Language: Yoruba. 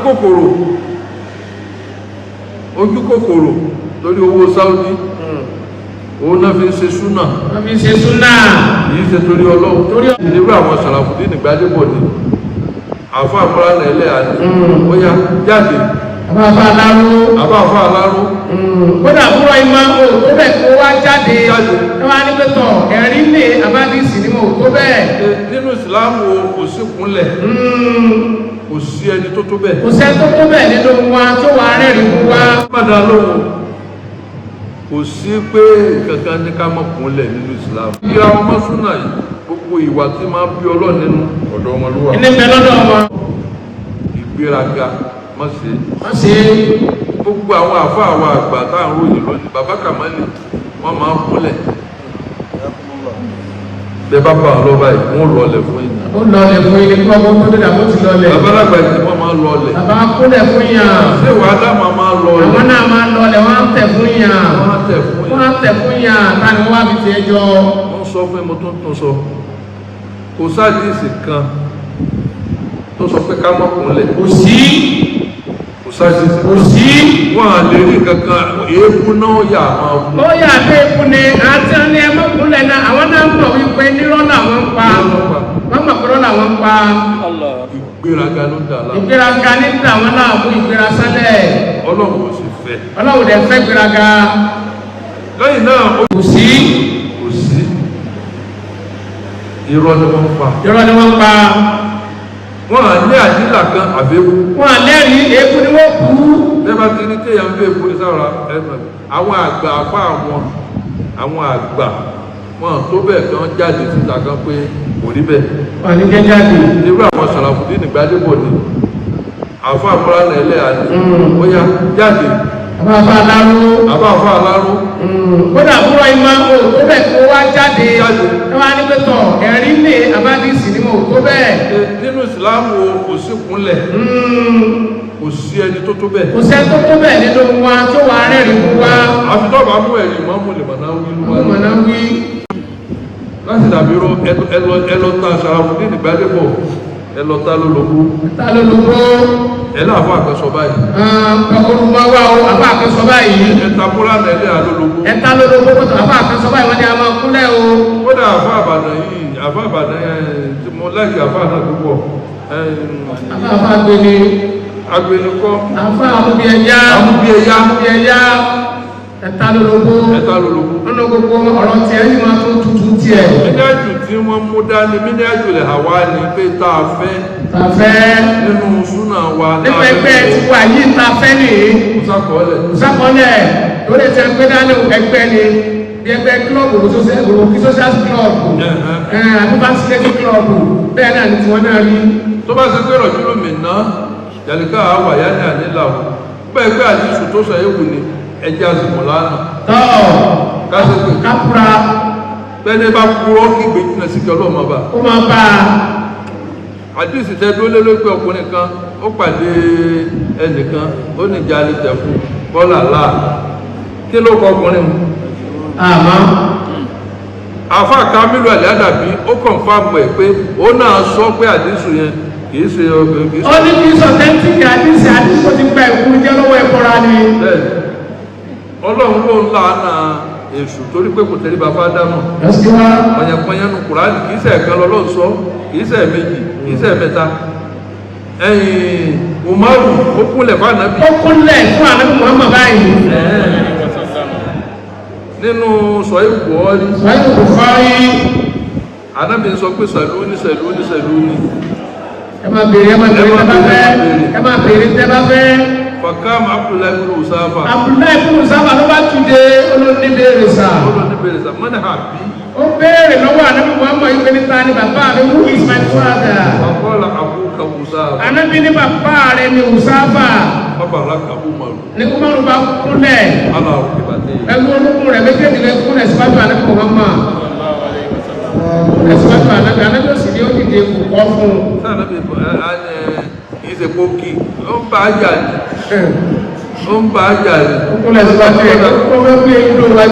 kòkòrò, ojú kòkòrò torí owó Saudi, òun náà fi ń ṣe súnà. Wọ́n fi ṣe súnà. Yìí ṣe torí Ọlọ́run. Torí Irú àwọn Sàràfùdíìnì Gbadébọ̀ ni, àfa àmúra ẹlẹ́yà ni, ó yá, jáde. Àbáfà aláró. Àbá àfa aláró. Kódà búrọ̀ ìmọ̀ o tó bẹ̀ kó wá jáde. Jáde. Ẹ wá ní pẹ́tọ̀ ẹ̀rí lè abádìsí ni mo tó bẹ́ẹ̀. Nínú ìsìláàmù o, kò sí kúnlẹ̀, kò sí ẹni tó tó bẹ́ẹ̀. Kò sẹ́ni tó tó bẹ́ẹ̀ nínú wa tó wà rẹ́rìn fún wa. Padà lóhùn, kò sí pé kankan ní ká mọ̀ kúnlẹ̀ nínú ìsìláàmù. Ìyá ọmọ súnà yìí, gbogbo ìwà tí máa ń bí Ọlọ́run nínú, ọ̀dọ̀ wọn ló wà. Ẹni bẹ lọ́dọ̀ wọn. Ìgbéraga má ṣe. Wọ́n ṣe. Gbogbo àwọn àfa, àwọn àgbà tá à ń ròyìn lónìí, bàbá Kàmálì, wọ́n máa ń kúnlẹ̀. Bẹ́ẹ̀ bá bá wọn lọ báyìí, wọ́n lọlẹ̀ fún yín. Ó lọlẹ̀ fún yín kí ọkọ̀ tó dé dàbó ti lọlẹ̀. Bàbá àgbà yìí, wọ́n máa ń lọlẹ̀. Bàbá kúnlẹ̀ fún yàn. Ṣé wàá dá máa lọlẹ̀? Àwọn náà máa lọlẹ̀, wọ́n á tẹ̀ fún yàn. Wọ́n á tẹ̀ fún Wọ́n yín. á tẹ̀ fún yàn, táni wọ́n wá fi tiẹ̀ jọ. Wọ́n sọ fún mi, mo tún tún sọ, kò sáàdìsì kan tó sọ pé ká má kúnlẹ̀. Kò sí. Kò sáàdìsì. Kò sí. Wọ́n á lè rí kankan, èébú náà yà máa bú. Ó yà pé ikú ni àti ẹni ẹ mọ́kúnlẹ̀ náà, àwọn náà ń mọ̀ wípé nírọ́ làwọn ń pa. Wọ́n mọ̀ pé irọ́ làwọn ń pa. Ìgbéraga ló ń dà láàmú. Ìgbéraga ní dà wọ́n láàmú, ìgbéra sálẹ̀. Ọlọ́run kò sì fẹ́. Ọlọ́run dẹ̀ fẹ́ gbéraga. Lẹ́yìn náà ó Kò sí. Kò sí, irọ́ ni wọ́n ń pa. Irọ́ ni wọ́n ń pa. Wọ́n à ní àdílà kan àbẹ́kú. Wọ́n lẹ́rìí, èébú ni wọ́n kú. Bẹ́ẹ̀ bá ti ní téèyàn ń bẹ́ èkó ní sára ẹnu, àwọn àgbà àfa, àwọn àgbà wọn tó bẹ́ẹ̀ kan jáde síta kan pé kò rí bẹ́ẹ̀. Wọ́n ní jẹ́ jáde. Irú àwọn Sàràfùdíìnì Gbadébọ̀ ni, àfa àmúra ẹlẹ́yà ni, ó yá, jáde. Àbáfà aláró. Àbá àfa aláró. Kódà búrọ̀ ìmọ̀ o tó bẹ̀ kó wá jáde. Jáde. Ẹ wá ní pẹ́tọ̀ ẹ̀rí lè abádìsí ni mo tó bẹ́ẹ̀. Nínú ìsìláàmù o, kò sí kúnlẹ̀, kò sí ẹni tó tó bẹ́ẹ̀. Kò sẹ́ni tó tó bẹ́ẹ̀ nínú wa tó wà rẹ́rìn fún wa. Àfi tó bá mú ẹ̀rí mọ́mú lè mọ̀nà wí ló wá Ọmọ náà wí. Láti dàbí rọ ẹlọ ta Sàràfùdíìnì Gbadébọ̀, ẹlọ ta lólobó. Ta ló lówó? Ẹ láàfọ àkànṣọ báyìí. Olùmọ̀wá o, àbá àkànṣọ báyìí. Ẹta múra nàílẹ̀ àlólobó. Ẹ̀ta ló lówó kótó, àbá àkànṣọ báyìí, wọ́n ní a máa kúnlẹ̀ o. Kódà àfọ àbàdàn yìí, àfọ àbàdàn yẹn tí mo láìkí, àfọ àná púpọ̀. Àbá àfá gbélé. Agbẹnukọ. Àfá àmúbi ẹ̀yá. Àmúbi ẹ̀yá. Àmúbi ẹ̀yá, ẹ̀ta ló lówó. Ẹta lólobó. Nínú gbogbo ọ̀rọ̀ tiẹ̀ yìí máa tún tutù tiẹ̀. Mínájú tí wọ́n mú dání, mínájú lè hàwá ni pé tá a fẹ́ Tàfẹ́. nínú súnà wa tá Nípa a ẹgbẹ́ tiwa yìí ta fẹ́ nìyí. Kò sákọọ́lẹ̀. Sákọọ́lẹ̀ lórí ẹsẹ̀ ẹgbẹ́ dání, ẹgbẹ́ ni bí ẹgbẹ́ kílọ̀bù òkè social club, àbúbá sílẹ̀kì club, bẹ́ẹ̀ náà ni tiwọn náà rí. Tó bá ṣe pé rọ̀júlù mi ná jàlíkà àwàyá ní ànílà o, bẹ́ẹ̀ pé àdísù tó sọ ewu ni ẹjẹ́ àsìkò lánàá. Tọ́. Káṣí pé Kápúra. Bẹ́ẹ̀ni bá kúrọ́ kígbe jìnnà sí kí Ọlọ́run ọba. Ó máa bá a. Àdísù tẹ́ dúró lé lórí pé ọkùnrin kan ó pàdé ẹnìkan, ó ní jalè tẹ̀ fún bọ́là láà, kí ló kọ ọkùnrin mu? Àmọ́. Àfa Kamilu Àlẹ́-Àdàbí, ó confirm ẹ̀ pé ó náà sọ pé àdísù yẹn kìí ṣe ọkùnrin, kìí Ó ṣe ní kí sọtẹ́ntìkì àdìsí àdìsí ti gba ìkúrú jẹ́ lọ́wọ́ ẹ̀kọ́ra ni. Bẹ́ẹ̀ Ọlọ́run ló ń làánà èṣù torí pé kò tẹríba fádámọ̀. Ẹ̀sìn wa. Pọ̀nyẹ̀pọ̀nyẹ̀ nu Kùránì, kìí ṣe ẹ̀kan lọ́lọ́run sọ, kìí ṣe ẹ̀mejì, kìí ṣe ẹ̀mẹ́ta. Ẹ̀yìn Umaru, ó kúnlẹ̀ fáànàbì. Ó kúnlẹ̀ fún ànábì Muhammad báyìí. Nínú sọ ìwọ́ọ́rí. Sọ́yìn Bukhari. Ànábì sọ pé sàlúní, sàlúní, sàlúní. Ẹ máa béèrè, ẹ máa béèrè tẹ́ bá fẹ́, ẹ máa béèrè tẹ́ bá fẹ́. Fakam Abdullahi bin Usafa. Abdullahi bin Usafa ló bá tùdé olóní béèrè sá. Ó lọ ní béèrè sá, mọ́nà àbí. Ó béèrè lọ́wọ́ ànábì Muhammad yìí pé níta ni bàbá mi, who is my father? Fakọ́lá abuka Usafa. Ànábì ní bàbá rẹ̀ ni Usafa. Fabaraka Umaru. Ní Umaru bá kúnlẹ̀. Ala rukibate. Ẹgbẹ́ olókùn rẹ̀ méjèèjì lẹ kúnlẹ̀ síwájú ànábì Muhammad. Kúnlẹ̀ síwájú ànábì, ànábì òsì ni ó dìde kò kọ́ fún un. Sáà náà bí ẹ kìí ṣe kókì, ó ń bá a jà ní, ó ń bá a jà ní. Kúnlẹ̀ síwájú ẹ̀ kó fẹ́ pé inú wa.